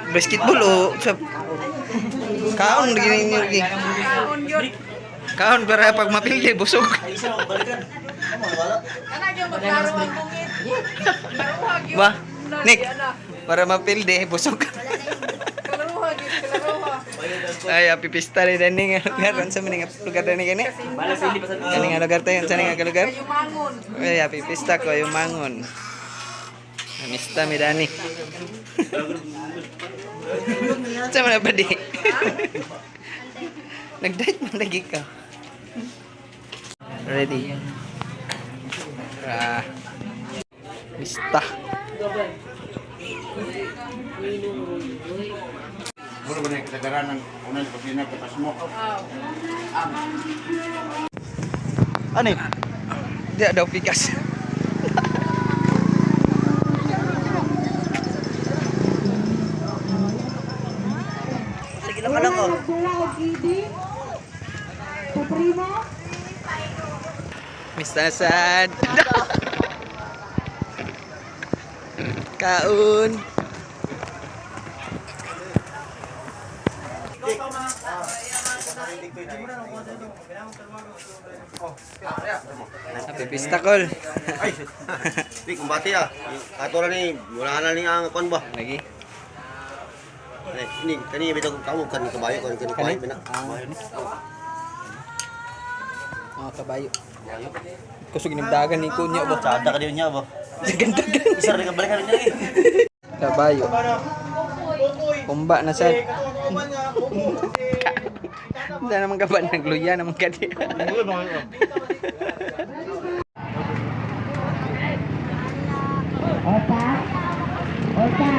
Basketball o sa kaon lagi ninyo lagi. Kaon yun. Kaon para pag mapildi busog. Ay, isa ako balikan. Ano, wala. Ana gyud maglaro ang bungit. Klaruha gyud. Ba? Nick, Ana. para mapildi busog. Klaruha gyud, klaruha. Ay, happy pista ni Dani nga lugar. Unsa man nga lugar Dani kani? Kani nga lugar tayo, unsa nga lugar? Kayo mangon. Ay, happy pista ko yung mangon. Namista mi Dani. Unsa man na ba di? Nag-diet man lagi ka. Ready. Ah. Mista. Mura ba na yung kasagaran ng unang kusina kapas mo? Ano yun? Di daw pikas. Sige lang ka lang, oh. Mista sad. Kaon. Happy pista kol. Ay, di kumbati ah. Ato ra ni, wala na ni ang kuan ba. Lagi. Eh, ini kani bitaw kamo kan kabayo kan kani Kani? kabayo bina. Mga kabayo. Kusog nagdagan ni kunya ba. Sada ka din niya ba. Dagan-dagan. Isa ra ka balikan niya eh. Kabayo. Kumba na sad. Hindi naman ka ba nagluya naman ka di. Opa. Opa.